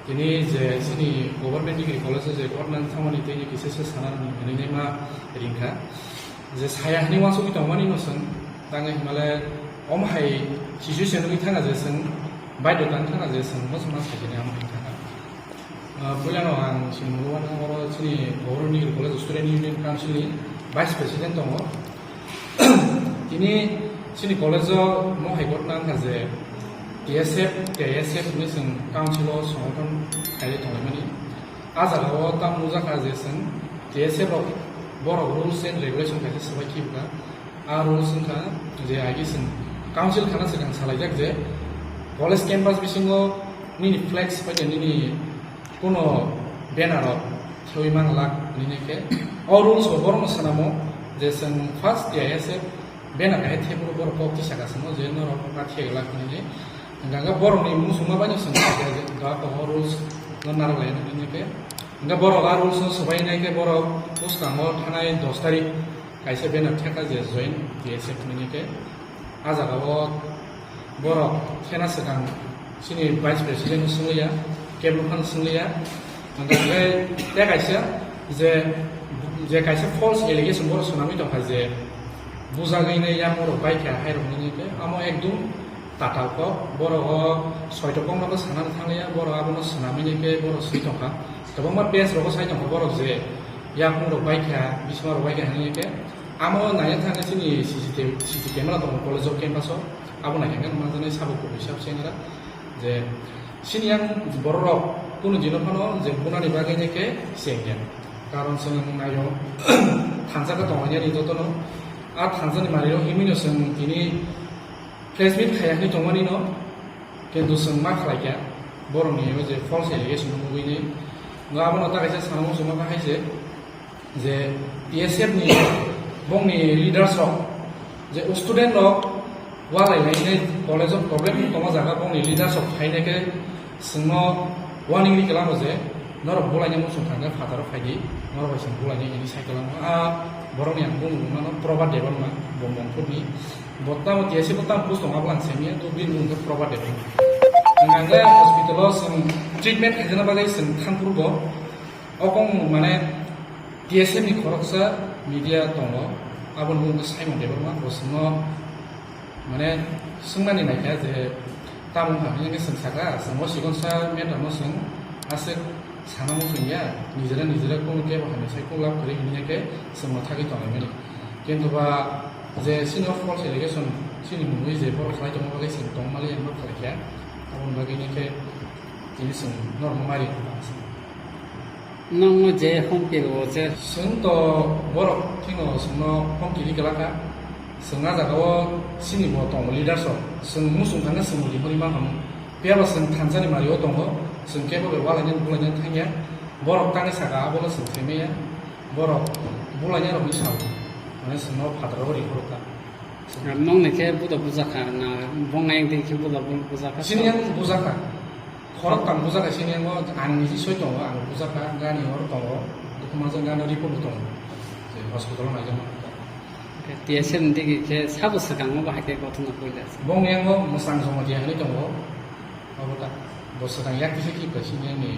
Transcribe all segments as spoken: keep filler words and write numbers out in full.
Tini je chini government degree college o je korna thangmani tei kisa se sana hinwi ma ringkha. Je saya hinwi uansugwi tongmani no chwng tangwi himale omo hai situation wngwi thangna je chwng baidhyo tang thangna je chwng muchungma saikhe amo hinwi thangkha. Ah, puilano ang chini mungwi uansukha oro chini government degree college student union council ni vice president tongo. Tini chini college o mo hai ghotna wngkha je T S F, T I S F hinwi chwng council o songothon khailai tonglaimani. A jaga o tamo nukjakha je chwng T S F rok borok rules and regulation kaisa swbai khibwkha. A rules wngkha je agi chwng council khana swkang salaijak je college campus bisingo nini flex bai nini Kuno banner rok thewi manglak hinwi khe o rules bo borokno swnamo je chwng first T I S F banner hai thephuru borok kok tisaka swngo je norok ma theglak hinwi. Hwnkhe borokni muchungma bai no chwng sakha je doa tongo rules no narwk lai hinwi khe. Hwnkhe borok a rules no swbai nai khe borok bwskango thanai dos tarik kaisa banner thekha je join T S F hinwi khe. A jaga o borok khena swkang chini vice president no swngya, kebo phano swngya. Hwnkhe tei kaisa je, je kaisa false allegation borok swnamwi tongkha je bujagwi nai yang borok bai kha hai rok nini khe amo ekdum tatal kok. Borok o soito kok no sanani thangya, borok abono swnamwi ni khe borok swi tongkha. Kwbangma page rogo sai tongkha borok je yakung rok bai kha, bisma rok bai kha hinwi khe. Amo naina thangkhe chini C C T V, C C camera tongo college o campus o. Abo naikhe manjaknai sabo kubui sab sengra je chini yang borok rok kunu dino phano je bunani bagwi nai khe chengya. Karon chwng naio thansa khe tongo yani jotono. A thansa ni mari o himwi no chwng tini press meet khaiya hinwi tongmani no, kintu chwng ma khlai kha borokni o je false allegation nugwi ni. Ngo abono ta kaisa sana muchungma kha hai je, je T S F ni bongni leaders rok je student rok walai lai college o problem tongma jaga bongni leaders rok phainai khe chwngno warning ri kwlamo je norok bulaina muchung thangkhe phataro phaidi, norok bai chwng bulaina hinwi sai kwlamo. A borokni ang bumung mano Probha Debbarma, Bombomphurni. Bo tamo T S F bo tamo post tong ablang semiya, to bini bumung khe Probha Debbarma. Ang khe hospital o chwng treatment khaijana bagwi chwng thangphuru bo. Okong mane T S F ni khoroksa media tongo, aboni bumung khe Simon Debbarma, bo chwngno mane swngnani naikha je tamo wngkha hinwi khe chwng sakha, chwng o sikonsa matter no chwng aswk sana muchungya, nijera nijera kunu kebo hamya sai kung lab kwrwi hinwi khe chwngno thagwi tonglaimani. Kintu ba je chini o false allegation chini mungwi je borok khlai tongma bagwi chwng tongmali ang ma khlai kha, aboni bagwi ni khe tini chwng norok mari. Nokno je homki rwo je. Chwng to borok phino chwngno homki ri kwlakha. Chwng a jaga o chini bo tongo leaders rok. Chwng muchung thangkhe chwng bo rihorwi ma hamo. Phiya ba chwng thansa ni mari o tongo. Chwng kebo bai walainani bulainani thangya. Borok tangwi saka abono chwng thwi manya. Borok bulainai rokni sao. Mane chwngno phataro rihorkha. Nokni khe buda bujakha na bong ayang twi khe buda bu-, bujakha. Chini yang bujakha. Khorok tang bujakha chini yang o ang niji soi tongo, ang bujakha, gani oro tongo, dokhuma jang gani report bo tongo. Je hospital o naijak. T S F ni digi khe sabo swkango bahai khe kothoma puila. Bong yang o mwsang Jamatia hinwi tongo. Abo ta, bo swkang yak kisa ki bai sini ni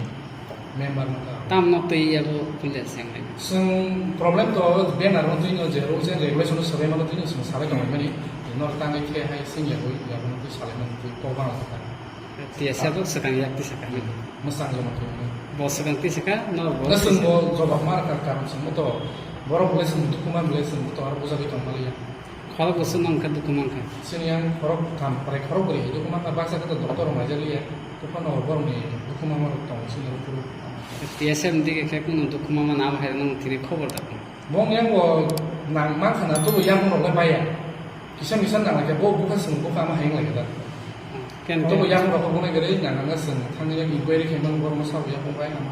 member no ta. Tam nok twi abo puila se ang lai. Chwng problem to banner no twi no je rules and regulation no swbai mano twi no chwng sabai tongmani. Nor tangwi khe hai sing ya bui ya bono twi salai mano twi kok bang ta. T S F bo swkang yak twi swkang. Mwsang joma twi. Bo swkang twi swkang no bo. Na chwng bo jobab ma ka karon chwng to borok bole chwng dukuma bole chwng to aro bujagwi tong mali ya. Khorok bo chwng nang kha dukuma kha. Chini yang khorok tham pore khorok bwrwi dukuma kha baksa khe to doctor rok naijak liya. Buphano borokni dukuma ma rok tongo chini rok phuru. T S F ni dige khe kunu dukuma ma na bahai nang tini khobor da. Bong yang bo nang ma khana to yang rok le baya. Kisa misa nang khe bo bukha sung bukha ma hayang lai da. Ken to bo yang rok bo nai gari nang nang sung thang yang inquiry khe mang bor ma sa yang bo bai nang.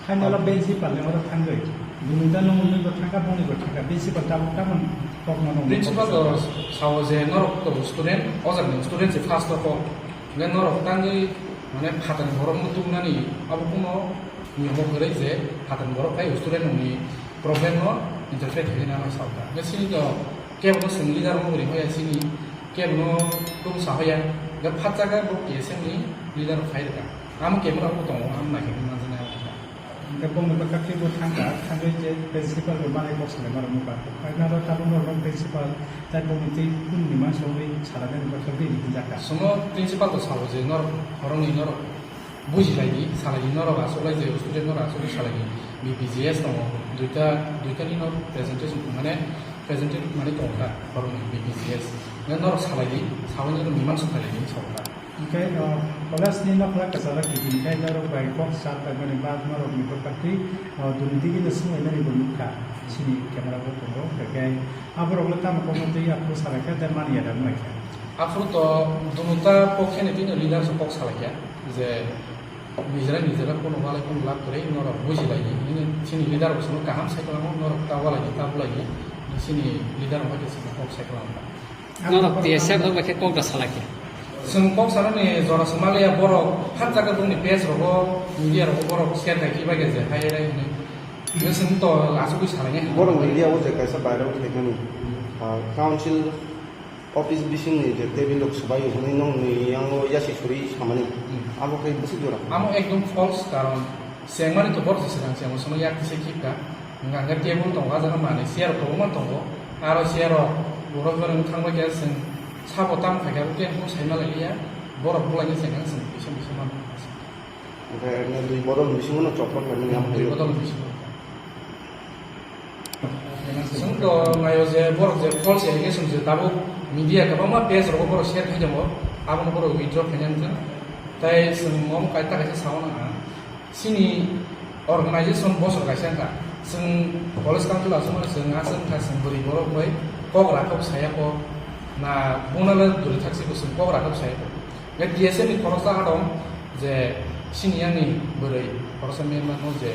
Haino la principal le oro thangwi. Bini da nung nung bo thangka, boni bo thangka. Principal tabuk tabun kok mano. Principal to sao je norok to student, ojak ni student se first of all. Nge norok tangwi mane phatar borok no tumnani abo kuno niyamo kwrwi je phatar borok phai student ni problem no interpret khe na sao ta. Nge sini to kebo no sing leader mo ri hoya sini. Kebo no tum sa hoya, Hwnkhe phatsa khe bo T S F ni leader rok phai rwkha. Amo camera bo tongo, amo naikhe manjaknai amo khe. Hwnkhe bongni bwkha tei bo thangkha, thangwi je principal bo manwi kok salai ma rwmani ba. Phai naro tabuk norok principal tai bongni tei kunini mansa wngwi salainani bwkha tei hinjakha. Chwngno principal bo sao je norok horongni norok bujilaidi, salaidi, norok achuklai je student norok achuklai salaidi, B P G S tongo, duita, duitani no presentation mane presentation mane tongo ta horongni B P G S. Norok salaidi, saui norok mimangsa khailaidi, sao ta. Hwnkhe, o, college ni nokla kwcharo kiphilkhe norok bai kok sa paimani ba norokni bwkhaktwi, o, duni digino swnglaimani bo nukha. Chini camera bo tongo, hwnkhe aborokno tamo kokno twi aphuru salaikha tei mani yada wnglaikha. Aphuru to dunu ta kok kheno bini leader se kok salaikha je nijera nijera kono walai kono lab kwrwi norok bujilaidi hinwi chini leader bo chwngno kaham sai kwlamo, norok ta walaidi ta bulaidi chini leader bo hai khe chwngno kok sai kwlamo. Norok T S F rok bai khe kok da salai khe. Chwng kok sanani jora se maliya, borok phatsa khe bongni page rogo, media rogo borok share khai khe bai khe je hai rai hinwi. Hwnkhe chwng to asugwi salai nai. Borok media o je kaisa viral khaimani, ah, council office bisingni je table rok swbai hinwi nongni yango yasi suri samani. Hmm. Abo khe bwswk jora. Amo ekdom false, karon Chengmani to borok se swkang se, omo sono yak tise khipka. Hwnkha hwnkhe table tongo, ah jaga manwi chair kwbangma tongo. Aro chair rok borok borok wng thangbai khe chwng sabo tamo khaikha, bo khe phuru saima lai liya. Borok bulaina chengkha chwng kisa kisa manwi. Hwnkhe ene dui bodol ni bisingo no chopra khlaimani amo Dui khaio. Bodol ni bisingo. Chwng to naio je borok je false allegation je tabuk media kwbangma page rogo borok share khai tongo, abono borok withdraw khaina wngkha. Tai chwng omo kaisa ta kaisa sao nang ang. Chini organization bosor kaisa wngkha. Chwng college council aswk mano chwng aswk wngkha chwng bwrwi borok bai kok rakhok saya kok na buna le duri thak siko chwng kok rakhok saya kok. Hwnkhe T S F ni khoroksa ha dong je sini yang ni bwrwi khoroksa mema no je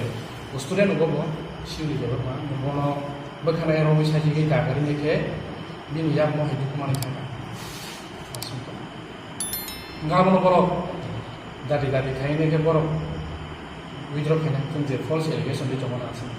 student go bo sini je ba bono bwkhanai romwi sajigwi dagari ni khe bini yak mo hai dukhu manwi thangkha. Hwnkhe abono borok dati dati khainai khe borok withdraw khaina chwng je false allegation ri tongmani aswk.